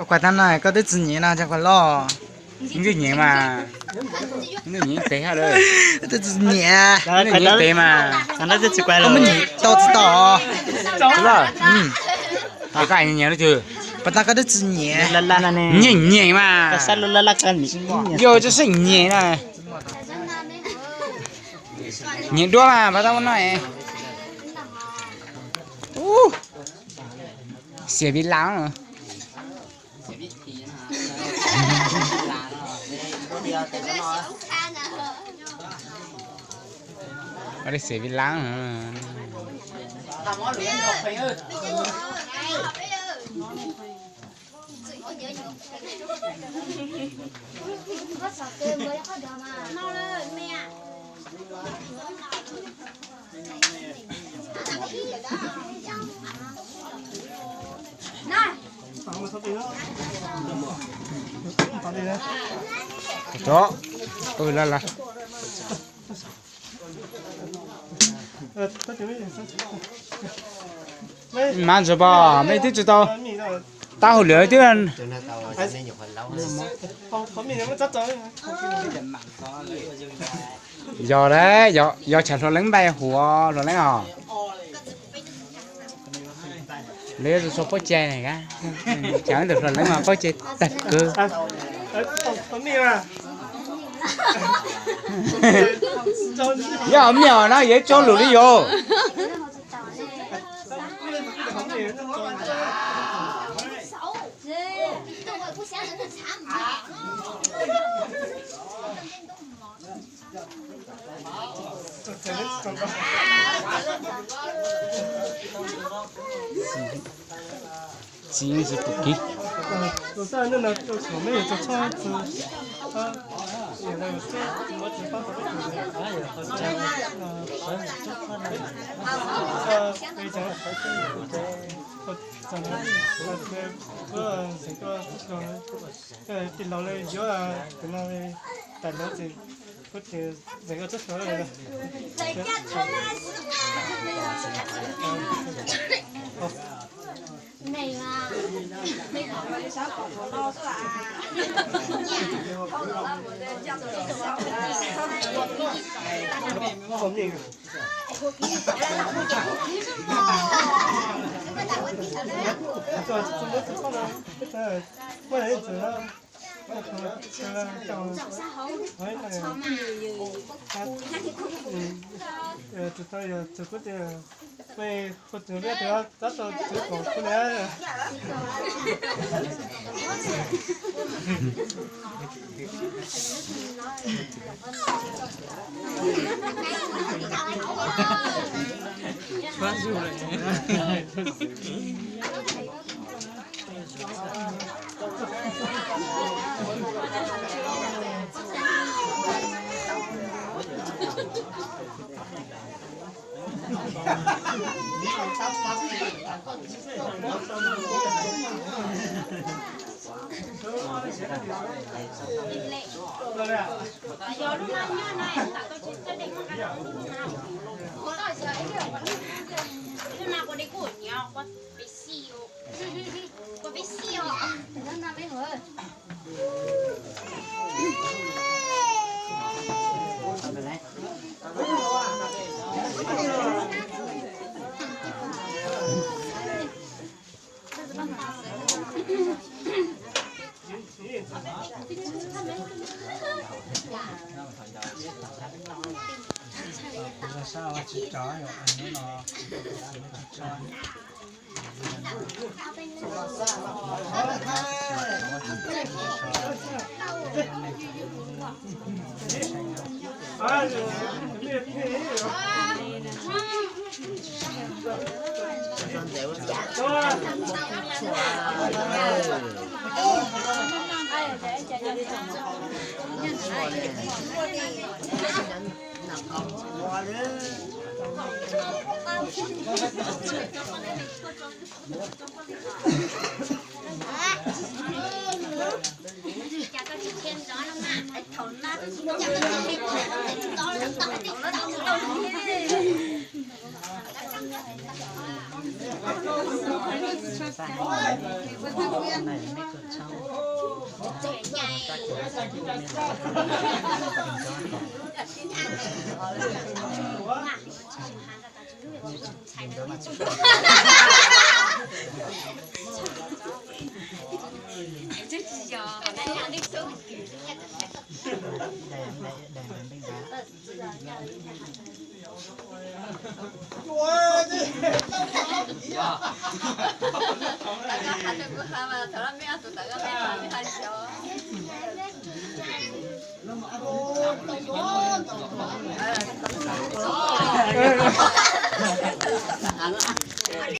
Kuv tag no koj twb tsis nyiam no, cov kuv loj. Nws nyiam mas, nws nyiam tes ha lawm. Twb tsis nyiam. Nws nyiam tes mas. Koj muab nyiam tau tsis tau os. Koj nyiam lub twg? Pas tas koj twb tsis nyiam. Nyiam nyiam mas. Yog tsis nyiam na. Nyiam duab mas pas tas ua no. Xiam vim las. Xiam vim las. Tso, la la. Mas ntsuag pom mej twb tsis tau tab hauj lwm twb. Yog, yog tshav hluas leeb npaj huv hluas leeb os. Lawv yuav tsum sau pauj cai na, tshav ntawm hluas leeb mas pauj cai tag kawg. Yog mej os no yog ib tsob lus li yog. Txiv tsis pum kiv. Tij laug li yuav tus no li, tais lawv ces kuv ces zeem ua tsob suav lawm. Ntawd